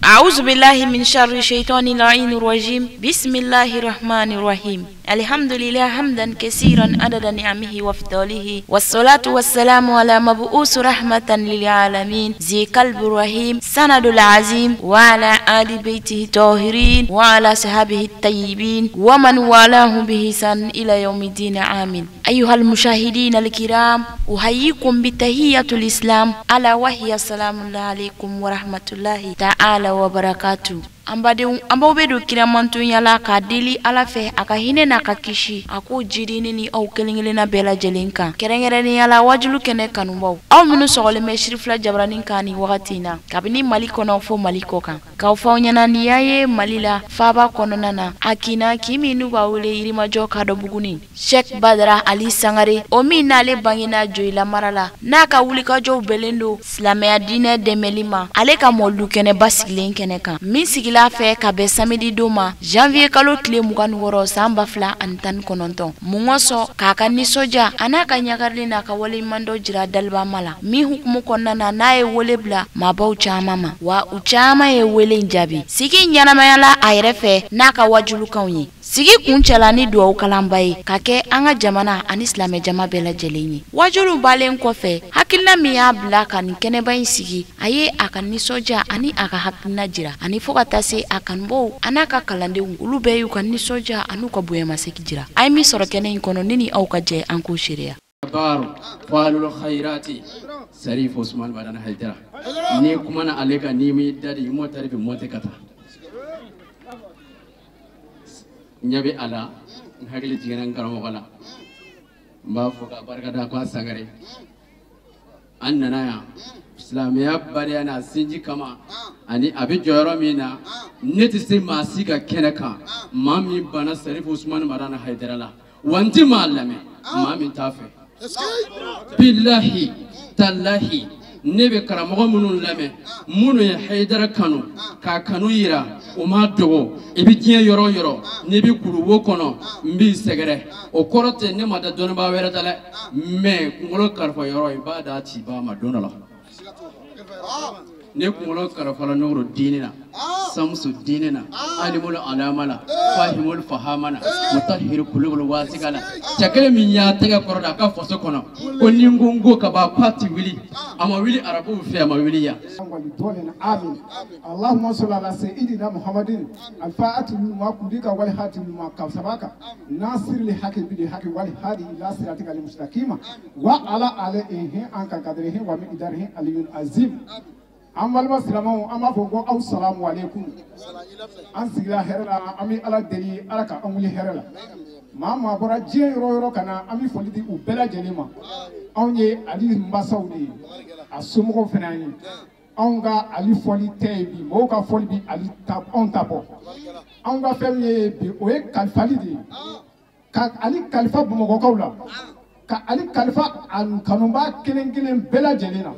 أعوذ بالله من شر الشيطان اللعين الرجيم. بسم الله الرحمن الرحيم. الحمد لله حمدا كثيرا عدد نعمه وفضله، والصلاة والسلام على مبعوث رحمة للعالمين ذي قلب رحيم سند العظيم، وعلى آل بيته الطاهرين وعلى صحابه الطيبين ومن والاه بإحسان إلى يوم الدين. آمين. أيها المشاهدين الكرام، أحييكم بتحية الإسلام، ألا وهي السلام الله عليكم ورحمة الله تعالى وبركاته. An badenw, an b'aw bɛ don kiramantonya la k'a deli Ala fɛ a ka hinɛ n'a ka kisi a k'o jidini ni aw kelen kelenna bɛɛ lajɛlen kan, kɛrɛnkɛrɛnnenya la wajulu kɛnɛ kanubaw, aw minnu sɔgɔlen bɛ Sirifila Jabaranin kan nin wagati in na, kabini Mali kɔnɔ fo Mali kɔ kan. K'aw fɔ aw ɲɛna nin y'a ye Mali la faaba kɔnɔna na, a kinna kin min n'u b'a wele Yirimajɔ Kadɔbuguni, Cheikh Badara Ali Sangare, o min n'ale bangena Joyila mara la, n'a ka wulikajɔw bɛlen don silamɛya diinɛ dɛmɛli ma, ale ka mɔlu kɛnɛba sigilen kɛnɛ kan min sigila fɛ ka bɛn samedi don ma, janvier kalo tile 26 san 2019. Mun kosɔn k'a ka nisɔndiya a n'a ka ɲagarili n'a ka waleɲumandɔn jira dalibama la, min hukumu kɔnɔna na n'a ye wele bila maabaw caman ma, wa u caman ye wele in jaabi. Sigi ɲɛnamaya la a yɛrɛ fɛ n'a ka wajulukanw ye. Sigi kuncɛla ni duwawu kalanba ye ka kɛ an ka jamana ani silamɛ jama bɛɛ lajɛlen ye. Wajulu balen kɔfɛ, hakilina min y'a bila ka nin kɛnɛba in sigi, a ye a ka nisɔndiya ani a ka hakilina jira, ani fo ka taa se a kanubaw a n'a ka kalandenw, olu bɛɛ y'u ka nisɔndiya an'u ka bonyamasegin jira. A ye min sɔrɔ kɛnɛ in kɔnɔ, ne ni aw ka jɛ an k'o seereya. Falul khairati Sarif Usman Madani Haidara, ni kumana ale kan ni mi dadi mo tarifi mo te kata ɲɛ bɛ a la, n hakili jiginna n karamɔgɔ la, n b'a fɔ ka barika da ko a Sangare. An nana yan silamɛya bariya n'a sinji kama, ani a bɛ jɔyɔrɔ min na, ne tɛ se maa si ka kɛnɛ kan maa min banna Sarif Usman Madani Haidara la, wa n tɛ maa lamɛn maa min t'a fɛ. Bilahi talahi, ne bɛ karamɔgɔ minnu lamɛn, minnu ye Haidara kanu k'a kanu yira, o ma dogo. I bɛ diɲɛ yɔrɔ o yɔrɔ, n'i bɛ kuluwo kɔnɔ, n b'i sɛgɛrɛ. O kɔrɔ tɛ ne ma da dɔnnibaa wɛrɛ da dɛ, mɛ kunkolo kalifa yɔrɔ i b'a d'a cibaa ma don dɔ la. Ne kunkolo kalifala ɲɔgɔn diinɛ na, samusu diinɛ na, alimul alama la, fahimul fahama na, mutahhir kulubul wasika la. Cɛ kelen min y'a tɛgɛ kɔrɔ da a ka faso kɔnɔ, ko ni n ko n ko ka ban k'a ti wuli, a ma wuli arabuw fɛ, a ma wuli yan. Amin. Allahumma salli ala sayyidina Muhammadin al-fa'atu lima kudika wal hati lima kasabaka nasir li haqi bil haqi wal hadi ila siratika al mustaqima wa ala alihi anka qadrihi wa miqdarihi aliyul azim. An balima silamɛw, an b'a fɔ ko aw salamu aleykum. An sigila hɛrɛ la, an bɛ Ala deli Ala ka an wuli hɛrɛ la. Maa maa bɔra diɲɛ yɔrɔ o yɔrɔ ka na, an bɛ foli di u bɛɛ lajɛlen ma. Anw ye Ali masaw de ye, a somɔgɔw fana an ye. Anw ka Ali fɔli tɛ ye bi, mɔgɔw ka fɔli bi Ali ta, anw ta bɔ. Anw ka fɛn min ye bi, o ye kalifali de ye. Ka Ali kalifa Bamakɔkaw la, ka Ali kalifa a kanubaa kelen kelen bɛɛ lajɛlen na.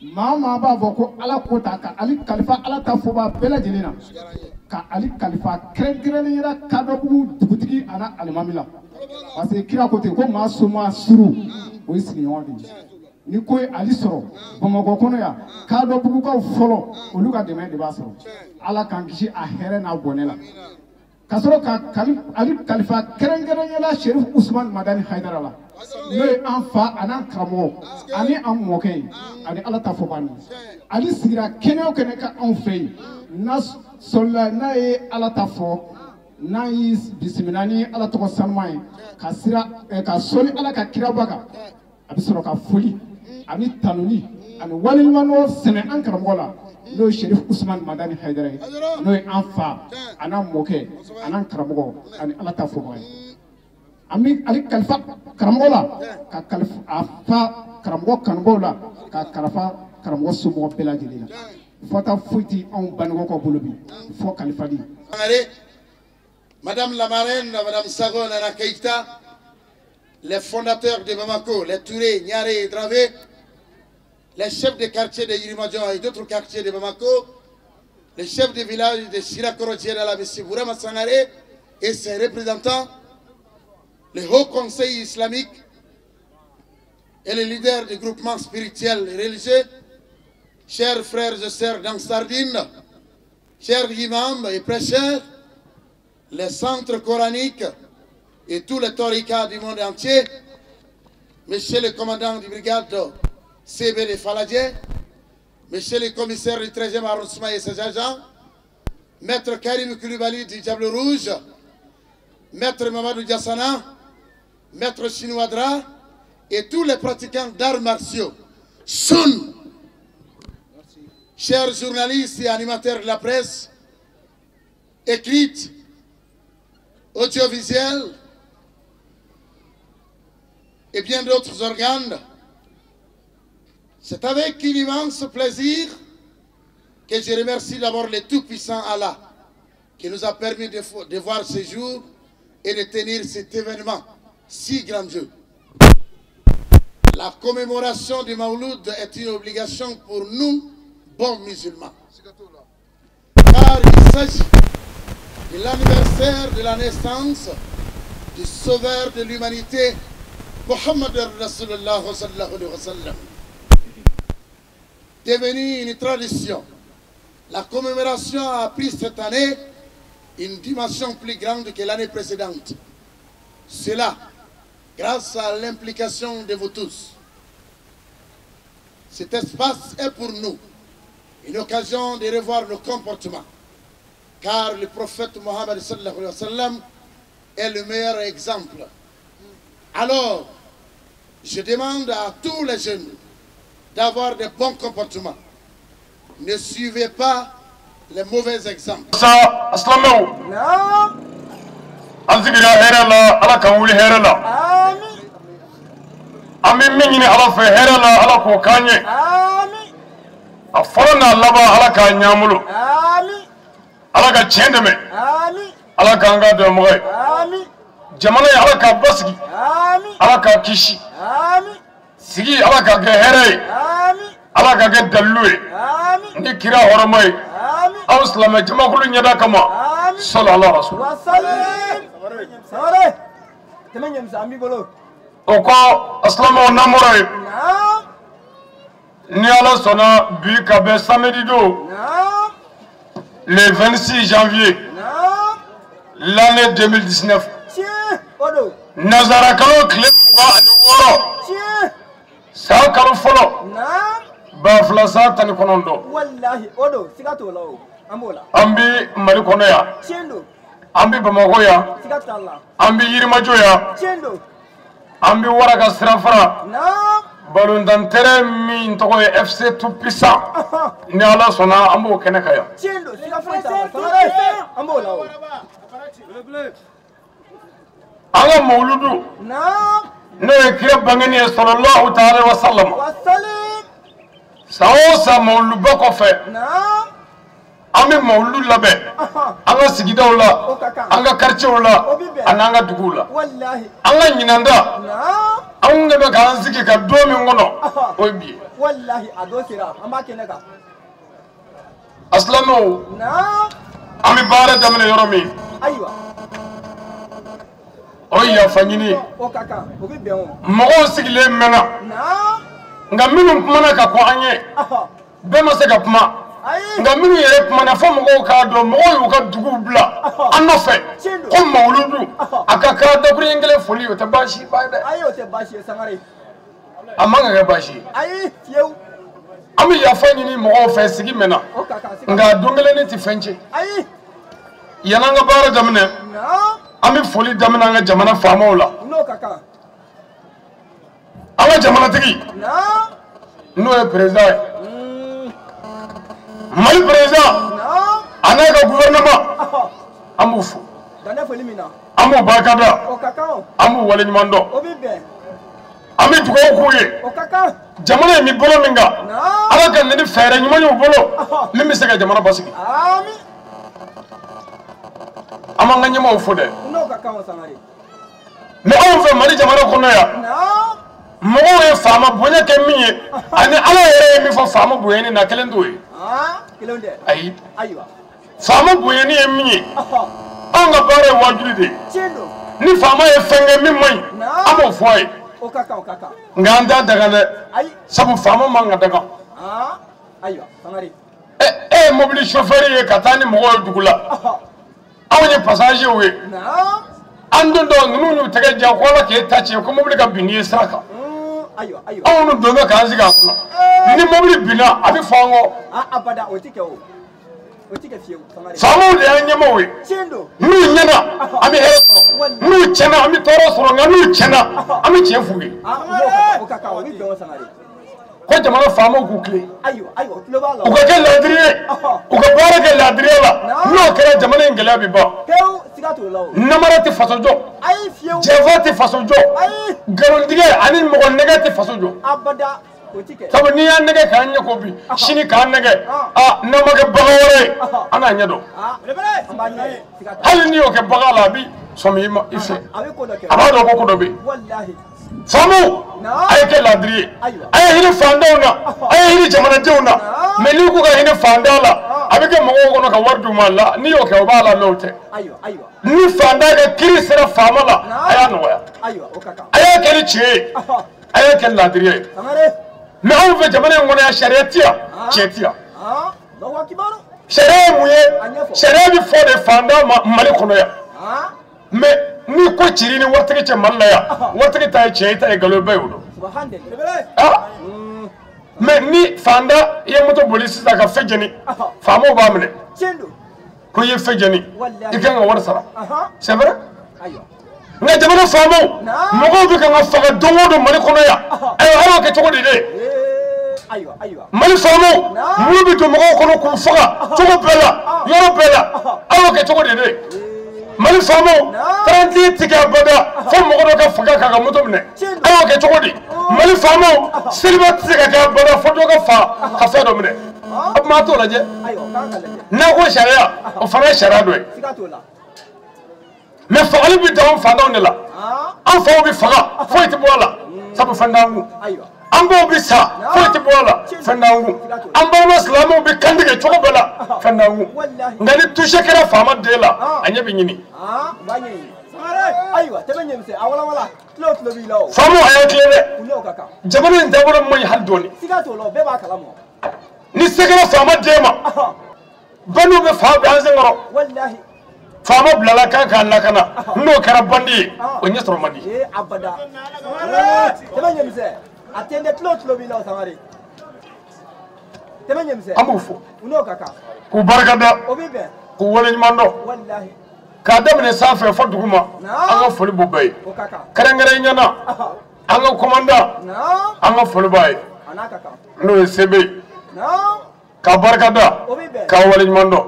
Maa maa b'a fɔ ko Ala ko ta, ka Ali kalifa Ala ta fɔba bɛɛ lajɛlen na, ka Ali kalifa kɛrɛnkɛrɛnnenya la Kadɔbugu dugutigi a n'a alimami la. Parce que kira ko ten ko maa soma suru o ye sigiɲɔgɔn de ye. Ni ko ye Ali sɔrɔ Bamakɔ kɔnɔ yan, Kadɔbugukaw fɔlɔ olu ka dɛmɛ de b'a sɔrɔ. Ala k'an kisi a hɛrɛ n'a bɔnɛ la. Ka sɔrɔ ka Ali kalifa kɛrɛnkɛrɛnnenya la Serif Usman Madani Haidara la, n'o ye an fa a n'an karamɔgɔ ani an mɔkɛ ye, ani Ala ta fɔba ni. Ali sigira kɛnɛ o kɛnɛ kan anw fɛ yen, n'a sɔlila n'a ye Ala ta fɔ, n'a y'i bisimila ni Ala tɔgɔ sanuman ye, ka sira ka sɔli Ala ka kiraba kan, a bɛ sɔrɔ ka foli ani tanuni ani waleɲumandɔn sɛmɛ an karamɔgɔ la, n'o ye Serif Usman Madani Haidara ye, n'o ye an fa a n'an mɔkɛ a n'an karamɔgɔ ani Ala ta fɔbaga ye. An bɛ Ali kalifa karamɔgɔ la, ka kalifa a fa karamɔgɔ kanubaw la, ka kalifa karamɔgɔ somɔgɔ bɛɛ lajɛlen la. Fɔta foyi tɛ anw bangebagaw bolo bi fɔ kalifali. Madame la marraine, Madame Sago Nana Keïta, les fondateurs de Bamako, les Touré, Niaré et Dravé, les chefs de quartier de Yirimajɔ et d'autres quartiers de Bamako, les chefs de village de Sirakoro Djellala, M. Bourama Sangaré et ses représentants, le Haut Conseil islamique, et les leaders des groupements spirituels et religieux, chers frères et sœurs d'Ansardine, chers imams et prêcheurs, les centres coraniques et tous les tariqas du monde entier, monsieur le commandant du brigade CB de Faladié, monsieur le commissaire du 13e arrondissement et ses agents, maître Karim Koulibaly du Diable Rouge, maître Mamadou Diassana, maître Chinoadra et tous les pratiquants d'arts martiaux. Sun! Chers journalistes et animateurs de la presse, écrite, audiovisuelle et bien d'autres organes, c'est avec un immense plaisir que je remercie d'abord le Tout-Puissant Allah qui nous a permis de voir ce jour et de tenir cet événement si grandiose. La commémoration du Maouloud est une obligation pour nous, bons musulmans, car il s'agit de l'anniversaire de la naissance du sauveur de l'humanité, Muhammad Rasulullah sallallahu alayhi wa sallam. Devenue une tradition, la commémoration a pris cette année une dimension plus grande que l'année précédente. Cela, grâce à l'implication de vous tous. Cet espace est pour nous une occasion de revoir nos comportements, car le prophète Mohammed sallallahu alayhi wa sallam est le meilleur exemple. Alors, je demande à tous les jeunes d'avoir de bons comportements. Ne suivez pas les mauvais exemples. Sa silamɛw, an sigira hɛrɛ la, Ala k'an wuli hɛrɛ la. An bɛ min ɲini Ala fɛ hɛrɛ la, Ala k'o k'an ye. A fɔlɔ n'a laban, Ala k'a ɲ'an bolo. Ala ka tiɲɛ dɛmɛ. Ala k'an ka dɛmɛbaga ye. Jamana ye, Ala k'a basigi. Ala k'a kisi. Sigi, Ala k'a kɛ hɛrɛ ye. Ala k'a kɛ dalilu ye. Ni kira hɔrɔma ye. Aw silamɛ jamakulu ɲɛda kama. Sɔlɔ ala rasul. O kɔ, silamɛw, n'an bɔra yen, ni Ala sɔnna, bi ka bɛn samedi don, le 26 janvier l'année 2019, nanzara kalo tile 26, san kalo fɔlɔ 2019, an bi Mali kɔnɔ yan, an bi Bamakɔ yan, an bi Yirimajɔ yan, an bi Waraka sirafara balontan terrain min tɔgɔ ye FC Tout Puissant, ni Ala sɔnna an b'o kɛnɛ kan yan. An ka mawuludu, n'o ye kira bangeni ye sallallahu ta'ala wa sallam, san o san mawuluduba kɔfɛ, an bɛ mawuludu labɛn an ka sigidaw la, an ka quartiers la, ani an ka duguw la. An ka ɲinan ta, anw de bɛ k'an sigi ka don min kɔnɔ, o ye bi ye. A silamɛw, an bɛ baara daminɛ yɔrɔ min, o ye yafa ɲini ye. Mɔgɔw sigilen mɛnna, nka minnu kumana ka kɔn an ɲɛ, bɛɛ ma se ka kuma. Nka minnu yɛrɛ kumana, fo mɔgɔw k'a dɔn, mɔgɔw y'u ka duguw bila an nɔfɛ ko mawuludu a ka kan dakuruɲɛ kelen foli, o tɛ baasi ba ye dɛ. A man ka kɛ baasi ye. An bɛ yafa ɲini mɔgɔw fɛ, sigi mɛnna, nka don kelen ne tɛ fɛn tiɲɛ. Yan'an ka baara daminɛ, an bɛ foli daminɛ an ka jamana faamaw la. An ka jamanatigi, n'o ye président ye, Mali président a n'a ka gouvernement, an b'u fo, an b'u barikada, an b'u waleɲuman dɔn, an bɛ dugawu k'u ye. Jamana in bɛ bolo min kan, Ala ka na ni fɛɛrɛ ɲuman y'u bolo min bɛ se ka jamana basigi. An b'an ka ɲɛmaaw fo dɛ. Mais anw fɛ Mali jamana kɔnɔ yan, mɔgɔw ye faama bonya kɛ min ye, ani Ala yɛrɛ ye min fɔ faama bonyani na, kelen t'o ye. Ayi, faama bonyani ye min ye, anw ka baara ye waajuli de ye. Ni faama ye fɛn kɛ min man ɲi, an b'o fɔ a ye. Nka an t'a daga dɛ, sabu faama man ka daga. E ye mobili chauffeur ye ka taa ni mɔgɔw ye dugu la, anw ye passager ye, an don dɔ ninnu y'u tɛgɛ ja ko Ala k'e ta tiɲɛ ko mobili ka bin n'i ye sira kan. Anw dun don bɛ k'an sigi a kunna, ni mobili binna a bɛ fɔ an kɔ. Faamaw de y'an ɲɛmaaw ye, n'u ɲɛna an bɛ hɛrɛ sɔrɔ, n'u tiɲɛna an bɛ tɔɔrɔ sɔrɔ, nka n'u tiɲɛna an bɛ tiɲɛ f'u ye. Ko jamana faamaw k'u tilen, u ka kɛ laadiri ye, u ka baara kɛ laadiriya la, n'o kɛra jamana in gɛlɛya bɛ ban. Namara tɛ faso jɔ, jɛfa tɛ faso jɔ, nkalontigɛ ani mɔgɔ nɛgɛ tɛ faso jɔ. Sabu n'i y'an nɛgɛ k'an ɲɛ ko bi, sini k'an nɛgɛ, aa n'an ma kɛ bagan wɛrɛ ye, an n'a ɲɛ dɔn. Hali n'i y'o kɛ bagan la, a bi sɔmi i ma i fɛ, a b'a dɔn ko ko dɔ bɛ yen. Faamaw, a ye kɛ laadiri ye, a ye hinɛ faantanw na, a ye hinɛ jamanadenw na. Mɛ n'i ko ka hinɛ faantan la, a bɛ kɛ mɔgɔw kɔnɔ ka wari d'u ma la, n'i y'o kɛ o b'a la mɛ o tɛ. Ni faantan ka kiiri sera faama la, a y'a nɔgɔya, a y'a kɛ ni tiɲɛ ye, a y'a kɛ laadiriya ye. Mɛ anw fɛ jamana in kɔnɔ yan, sariya ti yan, tiɲɛ ti yan. Sariya ye mun ye? Sariya bɛ fɔ de faantan ma Mali kɔnɔ yan. Mɛ ni ko ciri ni waritigi cɛ Mali la yan, waritigi ta ye tiɲɛ ye, i ta ye nkalon ye, bɛɛ y'o dɔn. Mɛ ni faantan i ye moto boli sisan ka fɛn jeni, faamaw b'a minɛ ko i ye fɛn jeni, i kan ka wari sara. C'est vrai? Nka jamana faamaw, mɔgɔw bɛ kan ka faga don o don Mali kɔnɔ yan, ayiwa a y'o kɛ cogo di dɛ? Mali faamaw, minnu bɛ don mɔgɔw kɔnɔ k'u faga cogo bɛɛ la, yɔrɔ bɛɛ la, a y'o kɛ cogo di dɛ? Mali faamaw, 31 tigɛ abada fo mɔgɔ dɔ ka faga k'a ka moto minɛ, a y'o kɛ cogo di? Mali faamaw, seliba tɛ se ka kɛ abada fo dɔ ka fa ka fɛn dɔ minɛ. A tuma a t'o lajɛ. N'a ko sariya, o fana ye sariya dɔ ye. Mɛ fagali bɛ dan anw faantanw de la, an faw bɛ faga foyi tɛ bɔ a la sabu fɛn t'an kun, an baw bɛ sa foyi tɛ bɔ a la fɛn t'an kun, an balima silamɛw bɛ kantigɛ cogo bɛɛ la fɛn t'an kun. Nka ni touché kɛra faama den la, a ɲɛ bɛ ɲini. Faamaw a y'a tilen dɛ, jamana in taabolo man ɲi hali dɔɔni. Ni se kɛra faama den ma, bandiw bɛ fa bɛ an sen kɔrɔ. Faama bilala kan k'a lakana, n'o kɛra bandi ye, o ɲɛ sɔrɔ man di. An b'u fo k'u barikada, k'u waleɲuman dɔn, k'a daminɛ sanfɛ fo dugu ma, an ka foli b'u bɛɛ ye. Kɛrɛnkɛrɛn ɲɛna, an ka commandant, an ka foli b'a ye, n'o ye CB, k'a barikada, k'a waleɲuman dɔn.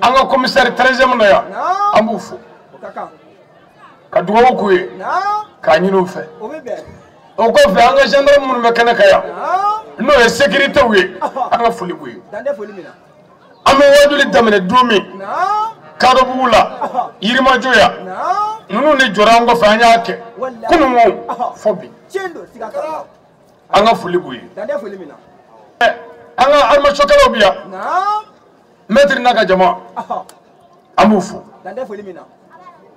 An ka commissaire 13e na yan, an b'u fo ka dugawu k'u ye, k'a ɲini u fɛ. O kɔfɛ, an ka gendarme minnu bɛ kɛnɛ kan yan, n'o ye sécuritéw ye, an ka foli b'u ye. An bɛ wajuli daminɛ don min Kadɔbugu la, Yirimajɔ yan, ninnu de jɔra an kɔfɛ, an y'a kɛ kununko fo bi, an ka foli b'u ye. An ka armation-kɛlaw bɛ yan, maître n'a ka jama, an b'u fo.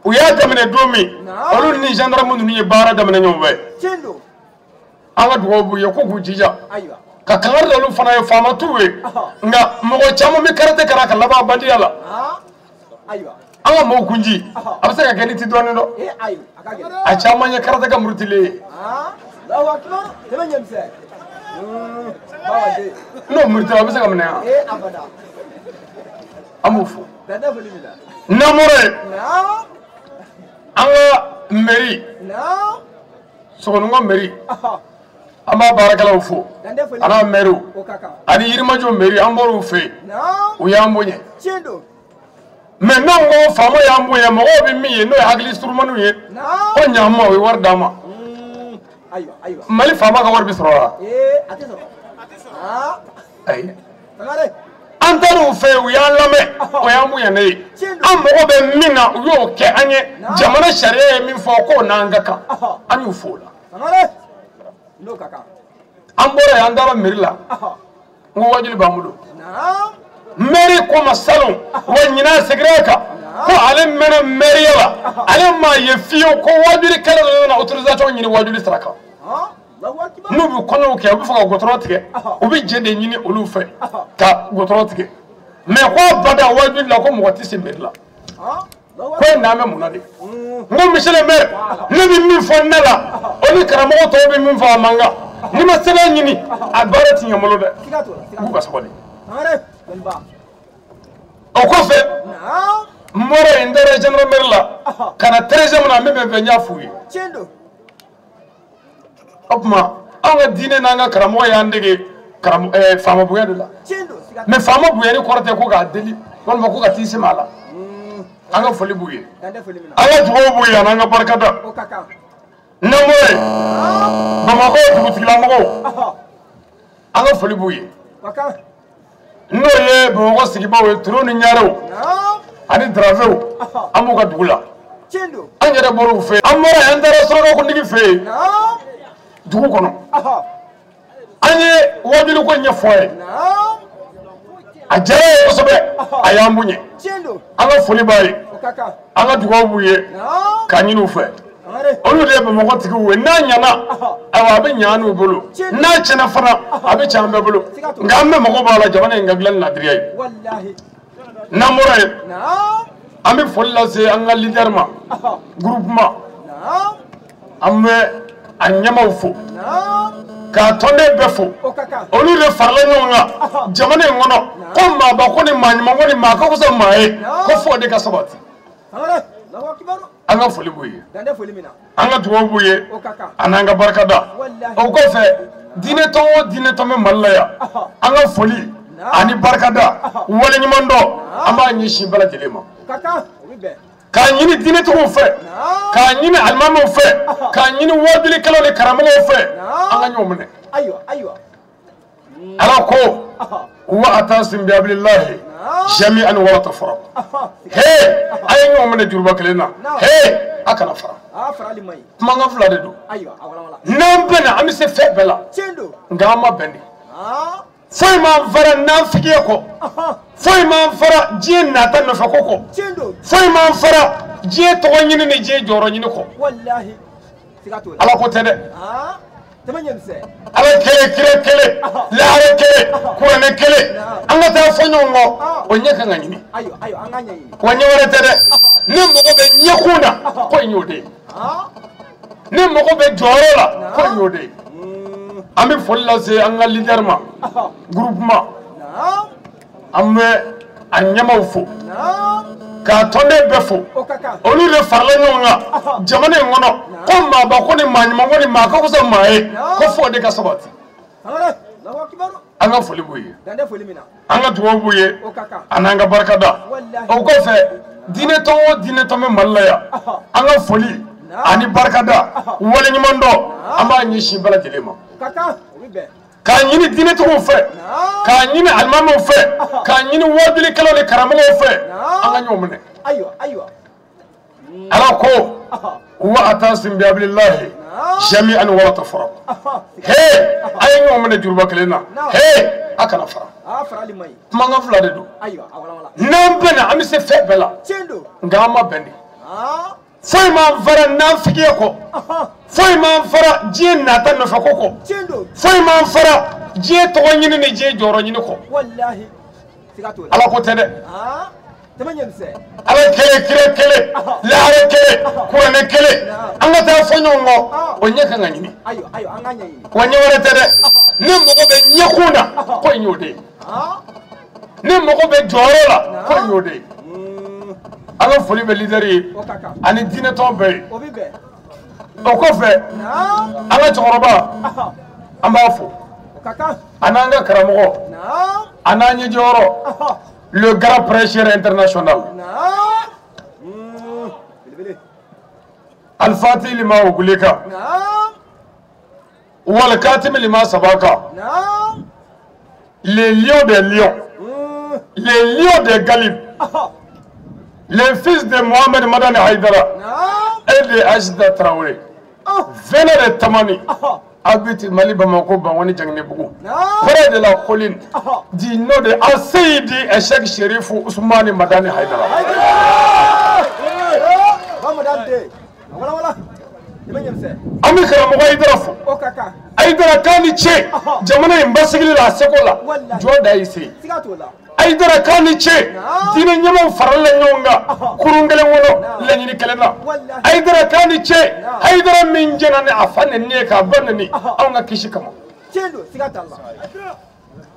U y'a daminɛ don min, olu ni gendarme ninnu ye baara daminɛ ɲɔgɔn fɛ. An ka dugawu b'u ye ko k'u jija ka kangari da olu fana ye, faama t'u ye, nka mɔgɔ caman bɛ karate kɛra ka laban bandiya la. An ka mɔgɔw kunji, a bɛ se ka kɛ ni ti dɔɔnin dɔn, a caman ye karate ka murutilen ye. N'o murutila a bɛ se ka minɛ yan. An b'u fo. N'an bɔra yen, an ka mairie, Sogoninko mairie, an b'a baarakɛlaw fo, a n'a maires ani Yirimajɔ mairie, an bɔr'u fɛ yen, u y'an bonya. Mɛ n'anw ko faama y'an bonya, mɔgɔw bɛ min ye n'o ye hakili surumaniw ye, ko ɲama o ye wari d'an ma. Mali faama ka wari bɛ sɔrɔ wa? Ayi. An taar'u fɛ yen, u y'an lamɛn, o y'an bonya ne ye. An mago bɛ min na, u y'o kɛ an ye. Jamana sariya ye min fɔ k'o n'an ka kan, an y'u fo o la. An bɔra yen, an taara mairie la, n ko wajuli b'an bolo. Mairie ko ma salon, wa ɲinan seginna kan ko ale mɛnna mairie la, ale m'a ye fiyewu ko wajulikɛla dɔ nana autorisation ɲini wajuli sira kan. N'u bɛ kɔɲɔw kɛ u bɛ fɛ ka gɔtɔrɔ tigɛ u bɛ jɛ de ɲini olu fɛ ka gɔtɔrɔ tigɛ mais ko bada wajibi la ko mɔgɔ tɛ se mairie la ko e n'an bɛ mun na de n ko monsieur le maire ne bɛ min fɔ ne la o ni karamɔgɔ tɔw bɛ min fɔ a man kan n'i ma sɛbɛn ɲini a baara ti ɲɛ n bolo dɛ n k'u ka sabali o kɔfɛ n bɔra yen n taara gendarmerie la ka na 13e na min bɛ fɛ n y'a f'u ye o tuma anw ka diinɛ n'an ka karamɔgɔ y'an dege faama bonya de la mais faama bonyani kɔrɔ tɛ ko k'a deli walima ko ka t'i sɛmɛ a la an ka foli b'u ye an ka dugawu b'u ye an'an ka barikada n'an bɔra yen Bamakɔ dugutigilamɔgɔw an ka foli b'u ye n'o ye Bamakɔ sigibaw ye Turu ni Ɲarew ani Darafew an b'u ka dugu la an yɛrɛ bɔra u fɛ yen an bɔra yen an taara Surakakuntigi fɛ yen dugu kɔnɔ an ye wajuliko ɲɛfɔ a ye a diyara ye kosɛbɛ a y'an bonya an ka foli b'a ye an ka dugawu b'u ye k'a ɲini u fɛ olu de ye Bamakɔ tigiw ye n'a ɲɛna ayiwa a bɛ ɲa n'u bolo n'a tiɲɛna fana a bɛ tiɲɛ an bɛɛ bolo nka an bɛɛ mago b'a la jamana in ka dilan ni ladiriya ye n'an bɔra yen an bɛ foli lase an ka leader ma groupement an bɛ a ɲɛmaaw fo k'a tɔnden bɛɛ fo olu de farala ɲɔgɔn kan jamana in kɔnɔ ko maaba ko ni maa ɲuman ko ni maa ka fisa maa ye ko fo de ka sabati an ka foli b'u ye an ka dugawu b'u ye ani an ka barikada o kɔfɛ diinɛ tɔn o diinɛ tɔn bɛ Mali la yan an ka foli ani barikada waleɲuman dɔn an b'a ɲɛsin bɛɛ lajɛlen ma k'a ɲini diinɛtigiw fɛ k'a ɲini alimamiw fɛ k'a ɲini wajulikɛlaw ni karamɔgɔw fɛ an ka ɲɔgɔn minɛ ala ko wa atasim bi hablillahi jami'an wala tafarraqu he a ye ɲɔgɔn minɛ juruba kelen na he a kana fara kumakan fila de don n'an bɛnna an bɛ se fɛn bɛɛ la nka an ma bɛn de foyi m'an fara nafigiya kɔ foyi m'an fara diɲɛ nata nɔfɛ ko kɔ foyi m'an fara diɲɛ tɔgɔ ɲini ni diɲɛ jɔyɔrɔ ɲini kɔ ala ko tɛ dɛ ala kelen kira kelen lahara kelen kuranɛ kelen an ka taa fɔ ɲɔgɔn kɔ o ɲɛ kan ka ɲini wa ɲɛ wɛrɛ tɛ dɛ ne mago bɛ ɲɛkun na ko in y'o de ye ne mago bɛ jɔyɔrɔ la ko in y'o de ye an bɛ foli lase an ka leader ma groupement an bɛ a ɲɛmaaw fo k'a tɔnden bɛɛ fo olu de farala ɲɔgɔn kan jamana in kɔnɔ ko maaba ko ni maa ɲuman ko ni maa ka fisa maa ye ko fo de ka sabati an ka foli b'u ye an ka dugawu b'u ye ani an ka barikada o kɔfɛ diinɛ tɔn o diinɛ tɔn bɛ Mali la yan an ka foli ani barikada waleɲuman dɔn an b'a ɲɛsin bɛɛ lajɛlen ma k'a ɲini diinɛtigiw fɛ k'a ɲini alimamiw fɛ k'a ɲini wajulikɛlaw ni karamɔgɔw fɛ an ka ɲɔgɔn minɛ ala ko wa atasim bi hablillahi jami'an wala tafarraqu he a ye ɲɔgɔn minɛ juruba kelen na he a kana fara kumakan fila de don n'an bɛnna an bɛ se fɛn bɛɛ la nka an ma bɛn de foyi m'an fara nafigiya kɔ foyi m'an fara diɲɛ nata nɔfɛ ko kɔ foyi m'an fara diɲɛ tɔgɔ ɲini ni diɲɛ jɔyɔrɔ ɲini kɔ ala ko tɛ dɛ ala kelen kira kelen lahara kelen kuranɛ kelen an ka taa fɔ ɲɔgɔn kɔ o ɲɛ kan ka ɲini wa ɲɛ wɛrɛ tɛ dɛ ne mago bɛ ɲɛkun na ko in y'o de ye ne mago bɛ jɔyɔrɔ la ko in y'o de ye an ka foli bɛ leader ye ani diinɛ tɔn bɛɛ ye o kɔfɛ an ka cɛkɔrɔba an b'a fo a n'an ka karamɔgɔ a n'an ɲɛjɔyɔrɔ le grand prêcheur international Al-Fatih lima ugulika wal katim lima sabaka les lions des lions les lions des Galib les fils de Mohamed Madani Haïdara et de Ajda Traoré venant de Tamani habite Mali Bamako Bangoni Djangnebougou près de la colline du nom de Al-Seydi Cheikh Chérif Ousmane Madani Haïdara. An bɛ karamɔgɔ Haïdara fo. Hayidara k'a ni ce jamana in basigili la a seko la jɔ da y'i se. Hayidara k'a ni ce diinɛ ɲɛmaaw farala ɲɔgɔn kan kurun kelen kɔnɔ laɲini kelen na. Hayidara k'a ni ce Hayidara min jɛna ni a fa nɛni ye k'a ba nɛni anw ka kisi kama.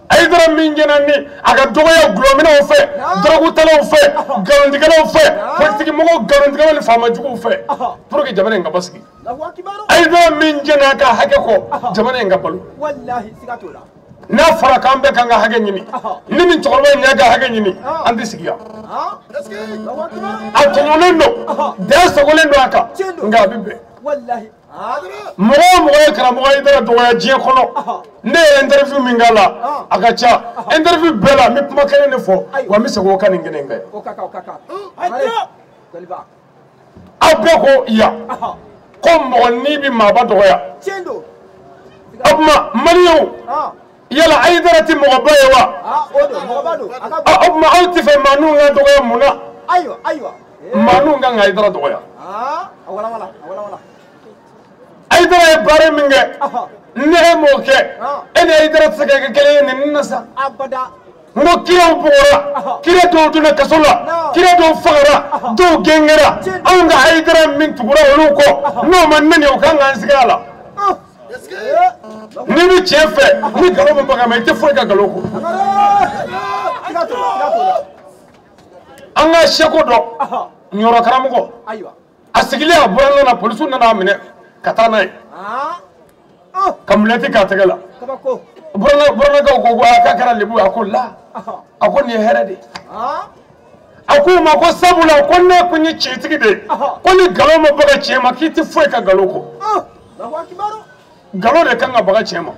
Hayidara min jɛna ni a ka dɔgɔya gulɔminɛw fɛ dɔrɔgutalaw fɛ nkalontigɛlaw fɛ politikimɔgɔw nkalontigɛlaw ni faamajuguw fɛ pour que jamana in ka basigi. Hayidara min jɛna a ka hakɛ kɔ jamana in ka balo. N'a fɔra k'an bɛɛ k'an ka hakɛ ɲini ni nin cɛkɔrɔba in y'a ka hakɛ ɲini an tɛ sigi yan. A tɔɲɔnen don dɛɛ sagolen don a kan nka a bɛ bɛn. Mɔgɔ o mɔgɔ ye karamɔgɔ Hayidara dɔgɔya diɲɛ kɔnɔ ne ye interview min k'a la a ka ca interview bɛɛ la n bɛ kuma kelen de fɔ wa n bɛ segin o kan nin kelen in kan. Aw bɛɛ ko yan ko mɔgɔ ni bɛ maaba dɔgɔya. O tuma maliyɛnw yala Hayidara tɛ mɔgɔba ye wa? O tuma aw tɛ fɛ maa ninnu ka dɔgɔya mun na? Maa ninnu kan ka Hayidara dɔgɔya. Hayidara ye baara min kɛ ne e m'o kɛ e ni Hayidara tɛ se ka kɛ kelen ye nin na sa. N ko kiraw bugɔra kira dɔw donna kaso la kira dɔw fagara dɔw gɛngɛra anw ka Hayidara min tugura olu kɔ n'o ma nɛni o kan k'an sigi a la. N'i bɛ tiɲɛ fɛ ni nkalon bɛ baga ma i tɛ foyi ka nkalon ko. An ka seko dɔn ɲɔrɔ karamɔgɔ a sigilen a bɔra na polisiw nana a minɛ ka taa n'a ye ka mulɛti k'a tɛgɛ la. Buranakaw ko k'a kɛra lebu ye a ko la a ko nin ye hɛrɛ de ye. A ko u ma ko sabula ko ne kun ye tiɲɛtigi de ye ko ni nkalon ma baga tiɲɛ ma k'i tɛ foyi ka nkalon ko. Nkalon de kan ka baga tiɲɛ ma.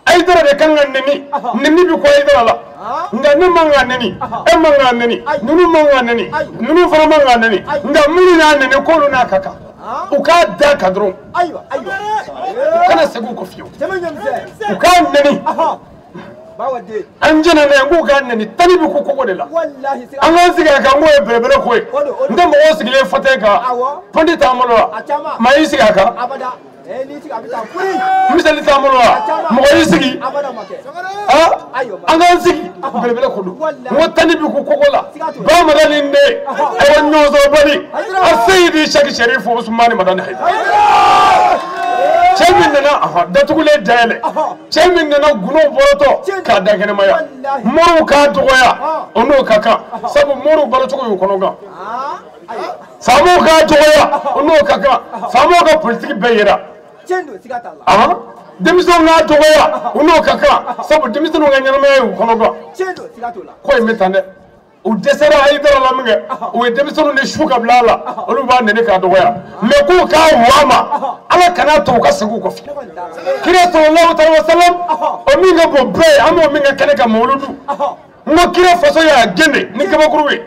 Hayidara de kan ka nɛni nɛni bɛ ko Hayidara la nka ne man ka nɛni e man ka nɛni ninnu man ka nɛni ninnu fana man ka nɛni nka minnu y'a nɛni k'olu n'a ka kan u k'a da kan dɔrɔn u kana segin u kɔ fiyewu u k'a nɛni. An jɛna n'a ye k'u k'a nɛni tani bɛ ko kogo de la an k'an sigi a kan k'o ye belebele ko ye n tɛ mɔgɔw sigilen fauteuil kan pɔnti t'an bolo wa maa y'i sigi a kan misali t'an bolo wa mɔgɔ y'i sigi an k'an sigi belebele ko don n ko tani bɛ ko kogo la ba Madani den ayiwa ɲɔgɔnsɔrɔbali a seyidi Sɛki Sɛrifu Usumani Madani Hayidara. Cɛ min nana datugulen dayɛlɛ cɛ min nana gundo bɔrɔtɔ k'a da kɛnɛmaya moriw k'a dɔgɔya o n'o ka kan sabu moriw balocogo y'u kɔnɔ gan faamaw k'a dɔgɔya o n'o ka kan faamaw ka politiki bɛɛ yera denmisɛnw k'a dɔgɔya o n'o ka kan sabu denmisɛnninw ka ɲɛnamaya y'u kɔnɔ gan ko in bɛ tan dɛ. U dɛsɛra Hayidara la min kɛ u ye denmisɛnninw de su ka bila a la olu b'a nɛni k'a dɔgɔya mɛ k'u k'a wa ma ala kana to u ka segin u kɔ fiyewu. Kira sallallahu alaihi wa sallam o min ka bon bɛɛ ye an b'o min kɛ kɛnɛ kan mawuludu n ko kira faso y'a gɛn de ni kabakuru ye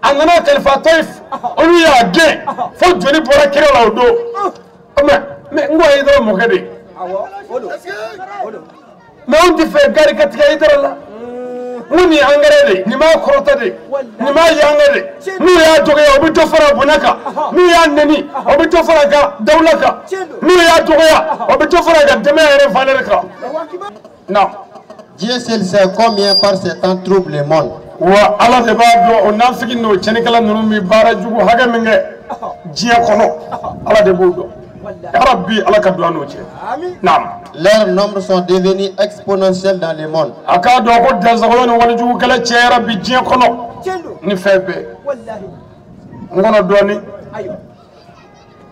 a nana kalifa Tayif olu y'a gɛn fo joli bɔra kira la o don mɛ n ko Hayidara mɔkɛ de ye mɛ anw tɛ fɛ gari ka tigɛ Hayidara la. N ko nin ye angɛrɛ de ye nin b'a kɔrɔtɛ de nin b'a yangɛ de n'u y'a dɔgɔya o bɛ dɔ fara bonya kan n'u y'a nɛni o bɛ dɔ fara a ka dawula kan n'u y'a dɔgɔya o bɛ dɔ fara a ka dɛmɛ yɛrɛ valeur kan. Non. Dieu seul sait combien par ces temps trouble le monde. Wa Ala de b'a dɔn o nafigi n'o tiɲɛnikɛla ninnu bɛ baara jugu hakɛ min kɛ diɲɛ kɔnɔ Ala de b'o dɔn. Ya Rabbi Ala ka don an n'o cɛ. Naam. Leurs nombres sont devenus exponentiels dans le monde. A k'a dɔn ko dansagoya ni walijugukɛlɛ cayara bi diɲɛ kɔnɔ ni fɛn bɛɛ. N kɔnɔ dɔɔnin.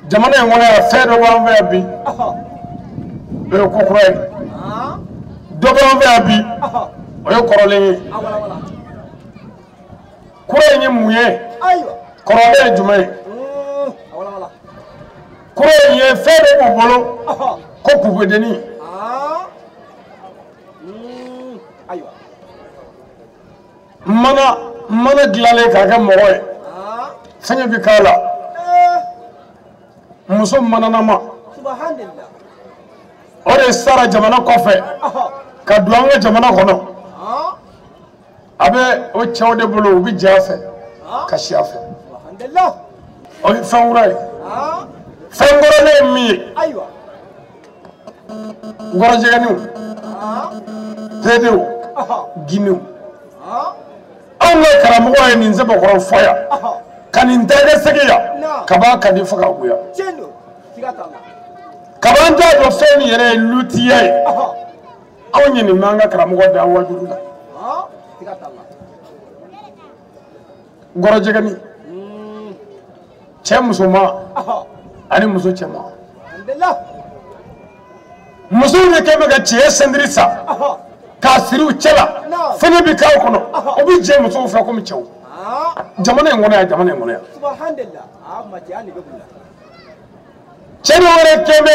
Jamana in kɔnɔ yan fɛn dɔ b'an fɛ yan bi. O ye ko kura ye. Dɔ b'an fɛ yan bi. O ye kɔrɔlen ye. Kura in ye mun ye? Kɔrɔlen ye jumɛn ye? Kura in ye fɛn dɔ b'u bolo ko pupedennin. Mana dilanlen k'a kɛ mɔgɔ ye fɛngɛ bɛ k'a la muso mananama o de sara jamana kɔfɛ ka don an ka jamana kɔnɔ a bɛ o cɛw de bolo u bɛ jɛ a fɛ ka si a fɛ o ye fɛn kura ye. Fɛn kɔrɔlen ye min ye Ngɔrɔjɛgɛniw pedew giniw anw ka karamɔgɔ ye nin sɛbɛkɔrɔ fɔ yan ka nin tɛgɛ sɛgɛ yan kaba ka di fo ka goya kaba an t'a dɔn fɛn min yɛrɛ ye lutiya ye anw ye nin m'an ka karamɔgɔ da wajulu la ngɔrɔjɛgɛni cɛ musoman ani muso cɛman musow de kɛ bɛ ka cɛ sendiri san k'a siri u cɛ la fɛnɛ bɛ k'aw kɔnɔ o bɛ jɛ musow fɛ komi cɛw jamana in kɔnɔ yan jamana in kɔnɔ yan cɛ dɔw yɛrɛ kɛ bɛ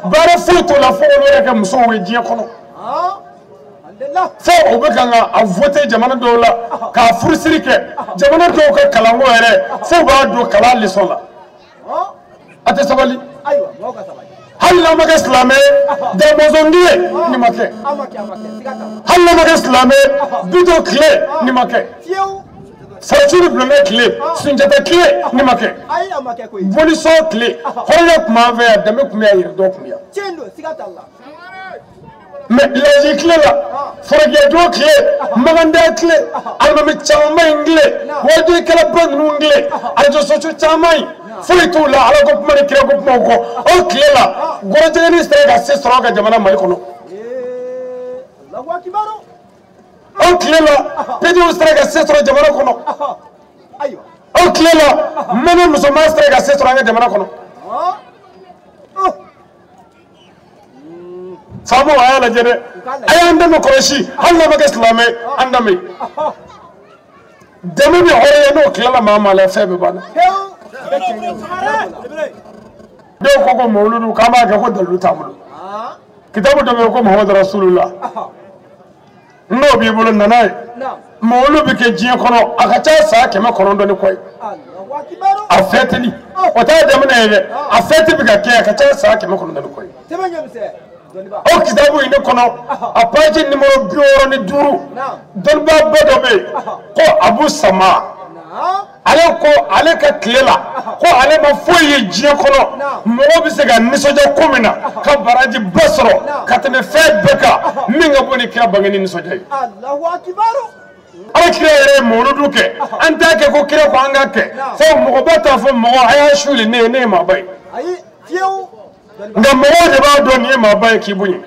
baara foyi t'o la fo olu yɛrɛ kɛ musow ye diɲɛ kɔnɔ fo o bɛ kan ka a voter jamana dɔw la k'a furusiri kɛ jamana dɔw ka kalanko yɛrɛ fo u b'a don kalan leçon la a tɛ sabali hali n'a ma kɛ silamɛ ye damɔzɔn tile nin ma kɛ hali n'a ma kɛ silamɛ ye bitɔn tile nin ma kɛ Farasiri bulonda tile Sunjata tile nin ma kɛ bolisɔn tile hɔrɔnya tun b'an fɛ yan danbe tun bɛ yan yɛrɛdɔn tun bɛ yan mais laji tile la forojɛdon tile magandaya tile alimami camanba in tile wajulikɛlaba ninnu tile arajo soso caman in foyi t'u la ala ko kuma ni kira ko kumaw kɔ o tile la gɔrɔjɛgɛni sera ka se sɔrɔ a ka jamana Mali kɔnɔ o tile la pedew sera ka se sɔrɔ jamana kɔnɔ o tile la mani musoman sera ka se sɔrɔ an ka jamana kɔnɔ faamaw a y'a lajɛ dɛ a y'an dɛmɛ kɔlɔsi hali n'a ma kɛ silamɛ an dɛmɛ dɛmɛ bɛ hɔrɔnya n'o tilala maa maa la fɛn bɛɛ banna dɔw ko ko mawuludu k'an b'a kɛ ko dalilu t'an bolo kitabu dɔ bɛ yen ko Muhamadu Rasulula n'o b'i bolo nana ye mawulu bɛ kɛ diɲɛ kɔnɔ a ka ca san 900 ni kɔ ye a fɛtili o t'a daminɛ ye dɛ a fɛti bɛ ka kɛ a ka ca san 900 ni kɔ ye o kitabu in de kɔnɔ a page numéro 65 dɔnnibaaba dɔ bɛ yen ko Abu Sama ale ko ale ka tile la ko ale ma foyi ye diɲɛ kɔnɔ mɔgɔ bɛ se ka nisɔndiya ko min na ka baraji ba sɔrɔ ka tɛmɛ fɛn bɛɛ kan min ka bon ni kira bangeni nisɔndiya ye. Ala kira yɛrɛ ye mawuludu kɛ an t'a kɛ ko kira ko an k'a kɛ sabu mɔgɔba t'a fɔ mɔgɔ a y'a suuli ne ye ne ye maaba ye nka mɔgɔw de b'a dɔn nin ye maaba ye k'i bonya.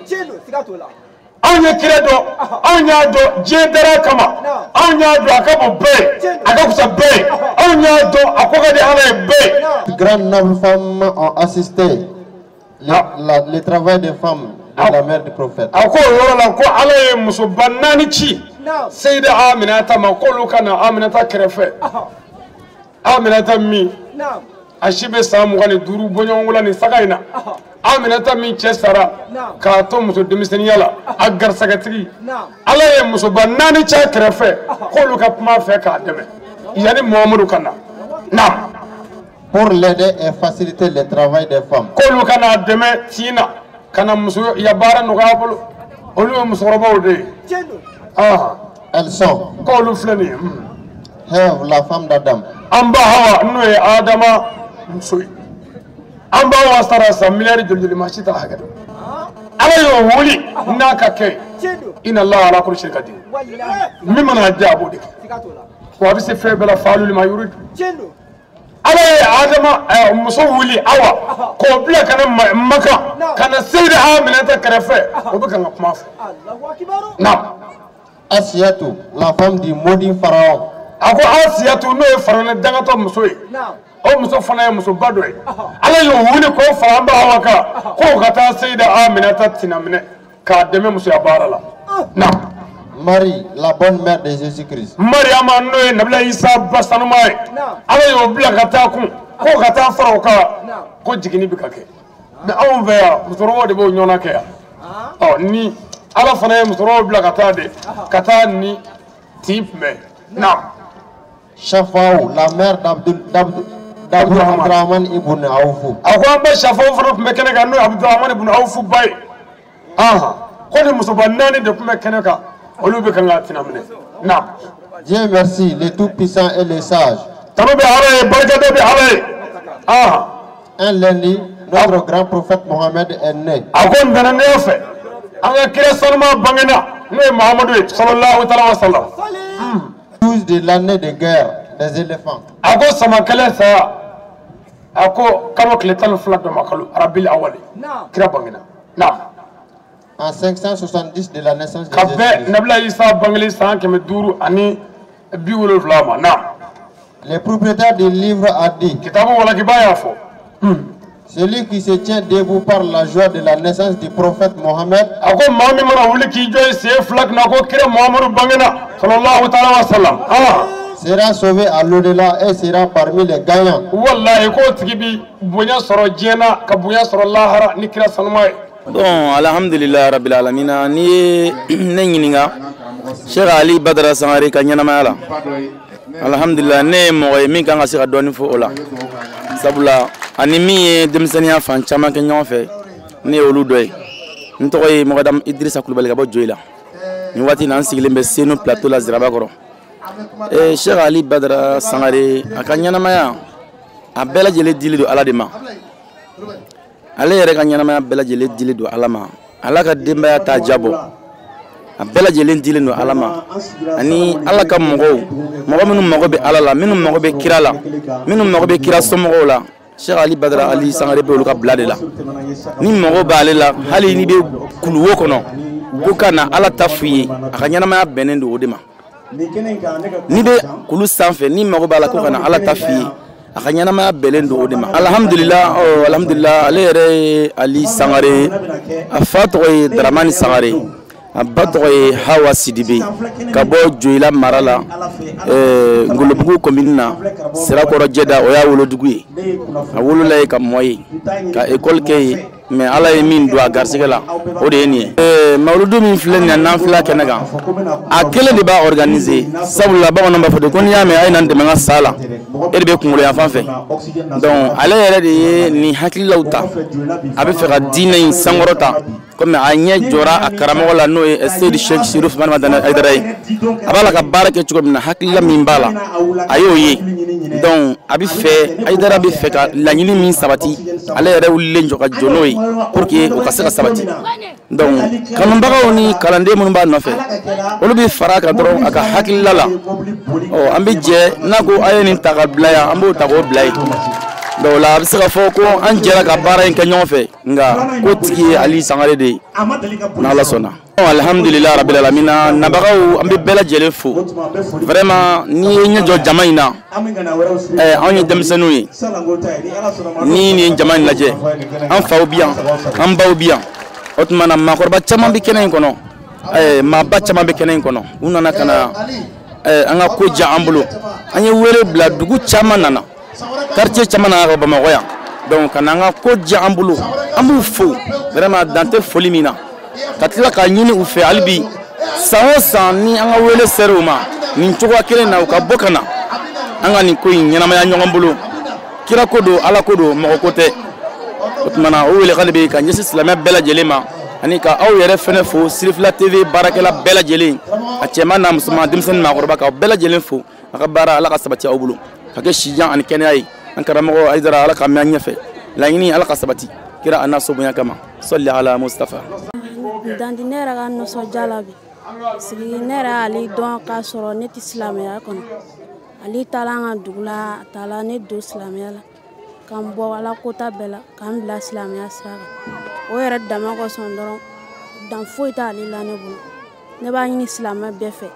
Anw ye kira dɔn anw y'a dɔn diɲɛ dara kama anw y'a dɔn a ka bon bɛɛ ye a ka fisa bɛɛ ye anw y'a dɔn a ko ka di Ala ye bɛɛ ye. Grandes nobles femmes ont assisté le travail des femmes de la mère du prophète. A ko o yɔrɔ la ko Ala ye musoba 4 ci Seyida Aminata ma k'olu ka na Aminata kɛrɛfɛ Aminata min a si bɛ san 25 bɔɲɔgɔnko la nin saga in na Aminata min cɛ sara k'a to muso denmisɛnninya la a garisɛgɛtigi Ala ye musoba 4 ci a kɛrɛfɛ k'olu ka kuma a fɛ k'a dɛmɛ yanni Muhamadu ka na naam. Pour l'aider et faciliter le travail des femmes. K'olu ka n'a dɛmɛ tin na ka na musoya baara nɔgɔya a bolo olu ye musokɔrɔbaw de ye. Elles sont. K'olu filɛ nin ye. Ève, la femme d'Adam. An ba Hawa n'o ye Adama muso ye. An ba Hawa sara san miliyari joli joli maa si t'a hakɛ dɔn. Ala y'o wuli n'a ka kɛ inna Allaha ala kulli shay'in qadir. Min mana diya a b'o de kɛ. Wa a bɛ se fɛn bɛɛ la faalu lima yuridu. Ala ye Adama muso wuli Awa k'o bila ka na Makan ka na Seyida Aminata kɛrɛfɛ o bɛ kan ka kuma fɛ. Naam. Asiyatu, la femme du maudit pharaon. A ko Asiyatu n'o ye Farawuna dangatɔ muso ye. O muso fana ye musoba dɔ ye. Ala y'o wuli k'o fara an ba Awa kan k'o ka taa Seyida Aminata tina minɛ k'a dɛmɛ musoya baara la. Naam. Marie, la bonne mère de Jésus-Christ. Mariama n'o ye Nabila Isa ba sanuma ye. Ala y'o bila ka taa kun k'o ka taa fara o kan ko jiginni bɛ ka kɛ. Mais anw fɛ yan musokɔrɔbaw de b'o ɲɔgɔnna kɛ yan. Ɔ ni Ala fana ye musokɔrɔbaw bila ka taa de ka taa ni tin kunbɛn. Naam. Shafaou, la mère d'Abdurrahman ibn Awf. A ko an ba Shafaou fana tun bɛ kɛnɛ kan n'o ye Abdurrahman ibn Awf ba ye. Ko ni musoba 4 de tun bɛ kɛnɛ kan. Olu bɛ kan ka tina minɛ. Naam. Dieu merci, le tout-puissant et le sage. Tanu bɛ Ala ye, barikada bɛ Ala ye. Un lundi, notre grand prophète Mohammed est né. A ko ntɛnɛndenya fɛ an ka kira sanuma bangena n'o ye Mahamadu ye sallallahu taala wa sallam. 12 de l'année de guerre des éléphants. A ko sama kɛlɛ saya a ko kalo tile 12 dɔ ma kalo rabil awali kira bangena. Naam. En 570 de la naissance de Jésus. Ka bɛn Nabila Isa bangeli san 570 ma. Naam. Le propriétaire du livre a dit. Kitabu walakiba y'a fɔ. Celui qui se tient debout par la joie de la naissance du prophète Mohammed. A ko maa min mana wuli k'i jɔ i sen fila kunna ko kira Muhamadu bangena sallallahu taala wa sallam. Sera sauvé à l'au-delà et sera parmi les gagnants. Wallahi k'o tigi bi bonya sɔrɔ diɲɛ na ka bonya sɔrɔ lahara ni kira sanuma ye. Bon, alhamdulillah rabbil alamina, n'i ye ne ɲininka Cheikh Ali Badara Sangare ka ɲɛnamaya la, alhamdulillah ne ye mɔgɔ ye min kan ka se ka dɔɔni fɔ o la, sabula ani min ye denmisɛnninya fan caman kɛ ɲɔgɔn fɛ, ne ye olu dɔ ye. N tɔgɔ ye Mɔgɔdamu Idirisa Kulubali ka bɔ Joyila. Nin waati in na an sigilen bɛ Senu plateau la Zirabakɔrɔ. Cheikh Ali Badara Sangare a ka ɲɛnamaya a bɛɛ lajɛlen dili don Ala de ma. Ale yɛrɛ ka ɲɛnamaya bɛɛ lajɛlen dilen don Ala ma. Ala ka denbaya t'a jabɔ. A bɛɛ lajɛlen dilen don Ala ma. Ani Ala ka mɔgɔw, mɔgɔ minnu mago bɛ Ala la, minnu mago bɛ kira la, minnu mago bɛ kira somɔgɔw la, Cheikh Ali Badara Ali Sangare bɛ olu ka bila de la. Ni mɔgɔ b'ale la, hali n'i bɛ kuluwo kɔnɔ, ko ka na Ala ta f'u ye, a ka ɲɛnamaya bɛnnen don o de ma. N'i bɛ kulu sanfɛ, ni mago b'a la ko ka na Ala ta f'i ye, a ka ɲɛnamaya bɛnnen don o de ma. Alhamdulillah, alhamdulillah, ale yɛrɛ ye Ali Sangare, a fa tɔgɔ ye Daramani Sangare, a ba tɔgɔ ye Hawa Sidibe, ka bɔ Joyila mara la, Ngolobugu commune na, Sirakɔrɔ Jɛda, o y'a wolodugu ye. A wolola yen ka mɔ yen, ka école kɛ yen, mais Ala ye min don a garisɛgɛ la, o de ye nin ye. Mawuludu min filɛ nin ye n'an filɛ kɛnɛ kan, a kelen de b'a organiser, sabula bamananw b'a fɔ ten ko n'i y'a mɛn a ye na n dɛmɛ n ka sa la, e de bɛ kunkolo yan fan fɛ. Donc ale yɛrɛ de ye nin hakililaw ta, a bɛ fɛ ka diinɛ in sankɔrɔta, komi a ɲɛ jɔra a karamɔgɔ la n'o ye Seyidi Cheikh Chérif Ousmane Madani Haidara ye. A b'a la ka baara kɛ cogo min na, hakilila min b'a la, a y'o ye. Donc a bɛ fɛ, Haidara bɛ fɛ ka laɲini min sabati, ale yɛrɛ wulilen jɔ ka jɔ n'o ye pour que o ka se ka sabati. Donc kanubagaw ni kalanden minnu b'a nɔfɛ, olu bɛ fara a kan dɔrɔn a ka hakilila la. Ɔ an bɛ jɛ, n'a ko a ye nin ta ka bila yan, an b'o ta k'o bila yen. Donc o la a bɛ se ka fɔ ko an jɛra ka baara in kɛ ɲɔgɔn fɛ, nka ko tigi ye Ali Sangare de ye, n'Ala sɔnna. Alhamdulillah rabbil alamina, nabagaw an bɛ bɛɛ lajɛlen fo. Vraiment n'i ye ɲɛ jɔ jama in na, anw ye denmisɛnninw ye. Ni nin jama in lajɛ, an faw bi yan, an baw bi yan. O tuma na maakɔrɔba caman bɛ kɛnɛ in kɔnɔ, maaba caman bɛ kɛnɛ in kɔnɔ. U nana ka na an ka ko diya an bolo. An ye wele bila, dugu caman nana, quartier caman nana ka Bamakɔ yan. Donc ka na an ka ko diya an bolo, an b'u fo vraiment dan tɛ foli min na. Ka tila k'a ɲini u fɛ hali bi, san o san ni an ka wele sera u ma nin cogoya kelen na, u ka bɔ ka na an ka nin ko in ɲɛnamaya ɲɔgɔn bolo. Kira ko don, Ala ko don, mɔgɔ ko tɛ. O tuma na o welekan de bɛ ka ɲɛsin silamɛ bɛɛ lajɛlen ma, ani ka aw yɛrɛ fɛnɛ fo, Sirifila TV baarakɛla bɛɛ lajɛlen, a cɛman n'a musoman, denmisɛnnin maakɔrɔba, k'aw bɛɛ lajɛlen fo. A ka baara Ala ka sabati aw bolo, ka kɛ sijan ani kɛnɛya ye. An karamɔgɔ Haidara, Ala ka mɛn an ɲɛfɛ, laɲini Ala ka sabati kira a n'a so bonya kama. Sɔli ala Mustafa. Dandi ne yɛrɛ ka nisɔndiya la bi, sigi ne yɛrɛ y'ale dɔn k'a sɔrɔ ne tɛ silamɛya kɔnɔ. Ale taara an ka dugu la, a taara ne don silamɛya la, k'an bɔ Ala kota bɛɛ la, k'an bila silamɛya sira kan. O yɛrɛ dama kosɔn dɔrɔn, dan foyi t'ale la ne bolo. Ne b'a ɲini silamɛ bɛɛ fɛ,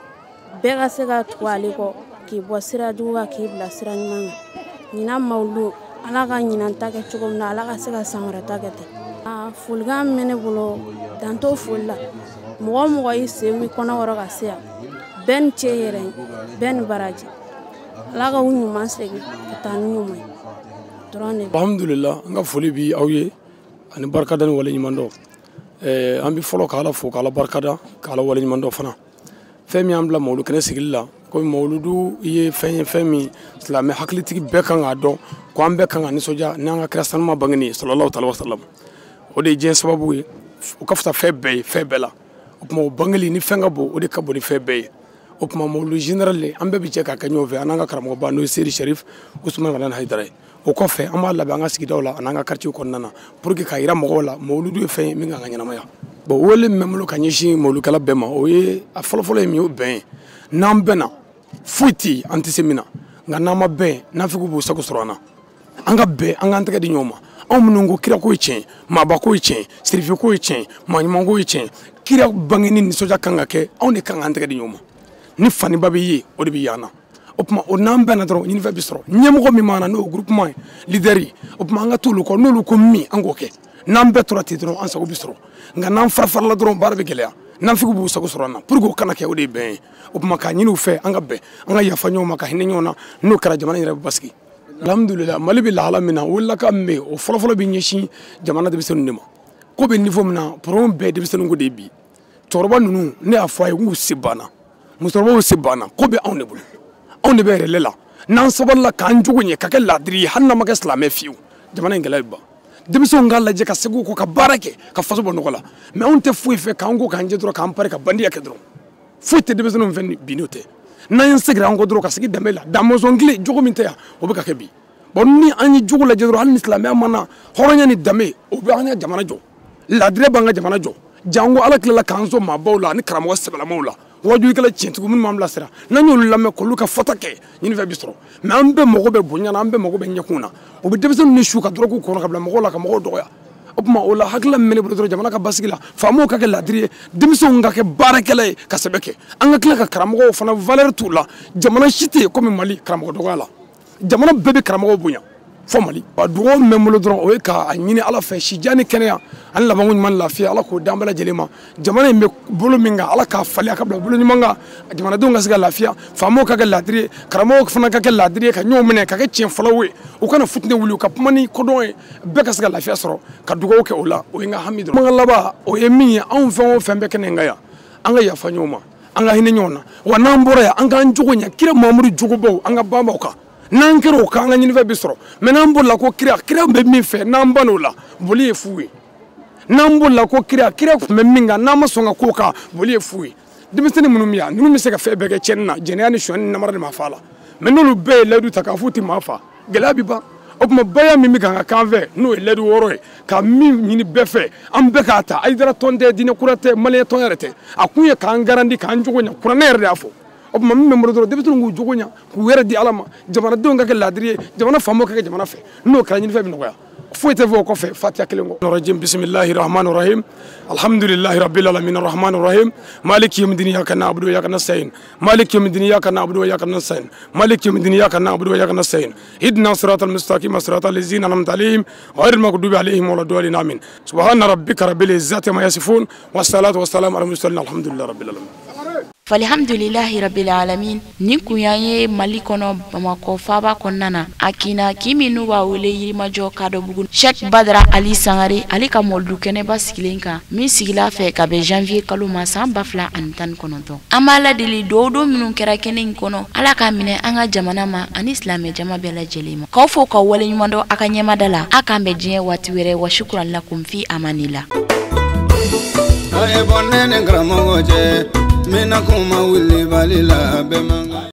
bɛɛ ka se ka tugu ale kɔ, k'i bɔ sira jugu kan, k'i bila sira ɲuman kan. Ɲinan mawulu, Ala ka ɲinan ta kɛ cogo min na, Ala ka se ka san wɛrɛ ta kɛ ten. Folikan min bɛ ne bolo, dan t'o foli la. Mɔgɔ o mɔgɔ y'i sen b'i kɔnɔ kɔrɔ ka se yan, bɛɛ ni ce yɛrɛ ye, bɛɛ ni baraji. Ala ka u ɲuman segin ka taa ni ɲuman ye dɔrɔn de. Alhamdulillah, an ka foli bi aw ye ani barikada ni waleɲuman dɔn. An bɛ fɔlɔ k'Ala fo, k'Ala barikada, k'Ala waleɲuman dɔn fana. Fɛn min y'an bila mawulu kɛnɛ sigili la, komi mawuludu ye fɛn ye, fɛn min silamɛ hakilitigi bɛɛ kan k'a dɔn ko an bɛɛ kan ka nisɔndiya n'an ka kira sanuma bangeni ye sallallahu alaihi wa sallam. O de ye diɲɛ sababu ye, o ka fisa fɛn bɛɛ ye, fɛn bɛɛ la. O tuma o bangeli ni fɛn ka bon, o de ka bon ni fɛn bɛɛ ye. O tuma mawulu général an bɛɛ bɛ jɛ k'a kɛ ɲɔgɔn fɛ, an n'an ka karamɔgɔba n'o ye Seyidi Chérif Ousmane Madani Haidara ye. O kɔfɛ an b'a labɛn an ka sigidaw la ani an ka quartier kɔnɔna na pour que k'a yira mɔgɔw la mawuludu ye fɛn ye min kan ka ɲɛnamaya. Bon, wele min bɛ n bolo ka ɲɛsin mawulukɛla bɛɛ ma, o ye a fɔlɔfɔlɔ ye min ye, o bɛn ye. N'an bɛnna foyi tɛ yen an tɛ se min na, nka n'an ma bɛn, nafigiw b'u sago sɔrɔ an na. An ka bɛn, an k'an tɛgɛ di ɲɔgɔn ma. Anw minnu ko kira ko ye tiɲɛ, maaba ko ye tiɲɛ, sirife ko ye tiɲɛ, maa ɲuman ko ye tiɲɛ, kira bangeni nisɔndiya kan ka kɛ, anw de kan k'an tɛgɛ di ɲɔgɔn ma. Ni faniba bɛ ye, o de bɛ y'an na. O tuma o n'an bɛnna dɔrɔn, ɲinifɛn bɛ sɔrɔ. Ɲɛmɔgɔ min b'an na n'o ye groupement ye, leader ye, o tuma an ka t'olu kɔ, n'olu ko min an k'o kɛ. N'an bɛɛ tora ten dɔrɔn, an sago bɛ sɔrɔ. Nka n'an farafarala dɔrɔn, baara bɛ gɛlɛya. Nafigiw b'u sago sɔrɔ an na. Pour que o kana kɛ, o de ye bɛn ye. O tuma k'a ɲini u fɛ, an ka bɛn, an ka yafa ɲɔgɔn ma, ka hinɛ ɲɔgɔn na. N'o kɛra, jamana yɛrɛ bɛ basigi. Alhamdulillah, Mali bɛ lahala min na, welelaka min bɛ yen, o fɔlɔfɔlɔ bɛ ɲɛsin jamana denmisɛnninw de ma. Ko bɛ niveau min na, problème bɛɛ ye denmisɛnninw ko de ye bi. Cɛkɔrɔba ninnu, ne y'a fɔ a ye k'u se banna, musokɔrɔbaw se banna, ko bɛ anw de bolo. Anw de bɛ relais la. N'an sabalila k'an jogo ɲɛ, ka kɛ laadiri ye, hali n'an ma kɛ silamɛ fiyewu, jamana in gɛlɛya bɛ ban. Denmisɛnw k'a lajɛ ka segin u kɔ, ka baara kɛ, ka faso bɔ nɔgɔ la. Mais anw tɛ foyi fɛ k'an ko k'an jɛ dɔrɔn, k'an pari ka bandiya kɛ dɔrɔn. Foyi tɛ denmisɛnninw fɛ bi n'o tɛ. N'an ye seginna an kɔ dɔrɔn ka sigi danbe la, damɔzɔn kelen jogo min tɛ yan, o bɛ ka kɛ bi. Bon, ni an ye jogo lajɛ dɔrɔn, hali ni silamɛya ma na, hɔrɔnya ni danbe, o bɛ an ka jamana jɔ. Laadiriya b'an ka jamana jɔ. Jango Ala tilala k'an sɔn maabaw la ani karamɔgɔ sɛbɛlamaw la, wajulikɛla tiɲɛtigiw minnu b'an bilasira, n'an y'olu lamɛn k'olu ka fɔta kɛ, ɲinifɛn bɛ sɔrɔ. Mais an bɛɛ mago bɛ bonya na, an bɛɛ mago bɛ ɲɛkun na. O bɛ denmisɛnninw ni su ka dɔrɔgu kɔnɔ ka bila mɔgɔw la, ka mɔgɔw dɔgɔya. O tuma o la, hakilila min bɛ ne bolo dɔrɔn, jamana ka basigi la, faamaw ka kɛ laadiri ye, denmisɛnw ka kɛ baarakɛla ye, ka sɛbɛ kɛ. An ka tila ka karamɔgɔw fana valeur t'u la. Jamana si tɛ yen komi Mali karamɔgɔ dɔgɔya la. Jamana bɛɛ bɛ karamɔgɔw bonya fɔ Mali. Wa dugawu min bɛ n bolo dɔrɔn, o ye k'a ɲini Ala fɛ, sijan ni kɛnɛya ani labanko ɲuman ni lafiya, Ala k'o d'an bɛɛ lajɛlen ma. Jamana in bɛ bolo min kan, Ala k'a falen, a ka bila bolo ɲuman kan, jamanadenw ka se ka lafiya, faamaw ka kɛ laadiri ye, karamɔgɔw fana ka kɛ laadiri ye, ka ɲɔgɔn minɛ, ka kɛ tiɲɛ fɔlaw ye, u kana futinɛ wuli, u ka kuma ni kodɔn ye, bɛɛ ka se ka lafiya sɔrɔ, ka dugawu kɛ o la. O ye n ka hami dɔrɔn. Kumakan laban, o ye min ye, anw fɛn o fɛn bɛ kɛnɛ in kan yan, an ka yafa ɲɔgɔn ma, an ka hinɛ ɲɔgɔn na. Wa n'an bɔra yan, an k'an jogo ɲɛ, kira Mamadu jogobaw, an ka banbaw kan. N'an kɛra o kan, an ka ɲinifɛn bɛ sɔrɔ. Mais n'an bolila ko kira, kira bɛ min fɛ, n'an ban'o la, boli ye fu ye. N'an bolila ko kira, kira tun bɛ min kan, n'an ma sɔn ka k'o kan, boli ye fu ye. Denmisɛnnin minnu bɛ yan, ninnu bɛ se ka fɛn bɛɛ kɛ tiɲɛni na, jɛnɛya ni sonyani ni namara ni maa fa la. Mais n'olu bɛɛ ye layidu ta k'a f'u tɛ maa fa, gɛlɛya bɛ ban. O tuma baya min bɛ kan ka k'an fɛ, n'o ye layidu wɔɔrɔ ye, ka min ɲini bɛɛ fɛ, an bɛɛ k'a ta. Ayidara tɔn tɛ, diinɛ kura tɛ, maliyɛn tɔn yɛrɛ tɛ. A kun ye k'an garandi, k'an jogo ɲɛ. Kuranɛ yɛrɛ de y'a fɔ. O tuma min bɛ n bolo dɔrɔn, denmisɛnninw k'u jogo ɲɛ, k'u yɛrɛ di Ala ma, jamanadenw ka kɛ laadiri ye, jamana faamaw ka kɛ jamana fɛ. N'o kɛra, ɲinifɛn bɛ nɔgɔya. Foyi tɛ fɔ o kɔfɛ Fatiha kelen kɔ. Rajim, bisimilahi rahmani rahim, alhamdulilahi rabbil alamin, arrahmani rahim, maliki yawmiddin, iyyaka na'budu wa iyyaka nasta'in, maliki yawmiddin, iyyaka na'budu wa iyyaka nasta'in, maliki yawmiddin, iyyaka na'budu wa iyyaka nasta'in, ihdina siratal mustaqim, siratal ladzina an'amta alayhim ghayril maghdubi alayhim waladdallin, amin. Subhana rabbika rabbil izzati amma yasifun, wassalatu wassalamu alal mursalin, alhamdulillahi rabbil alamin. Falhamdulillahi rabbil alamin. Nin kun y'an ye Mali kɔnɔ, Bamakɔ faaba kɔnɔna na, a kinna kin min n'u b'a wele Yirimajɔ Kadɔbugu, Sheikh Badara Ali Sangare ale ka mɔlidu kɛnɛba sigilen kan, min sigila fɛ ka bɛn janvier kalo ma san 2019. An b'a ladeli duwawu don minnu kɛra kɛnɛ in kɔnɔ, Ala k'a minɛ an ka jamana ma ani silamɛ jama bɛɛ lajɛlen ma. K'aw fo k'aw waleɲuman dɔn a ka ɲɛmada la. A k'an bɛn diɲɛ waati wɛrɛ. Wa shukran lakum fi amanila. A ye bɔ ne ni karamɔgɔ cɛ, mina kuma wuli bali la bɛɛ man kan.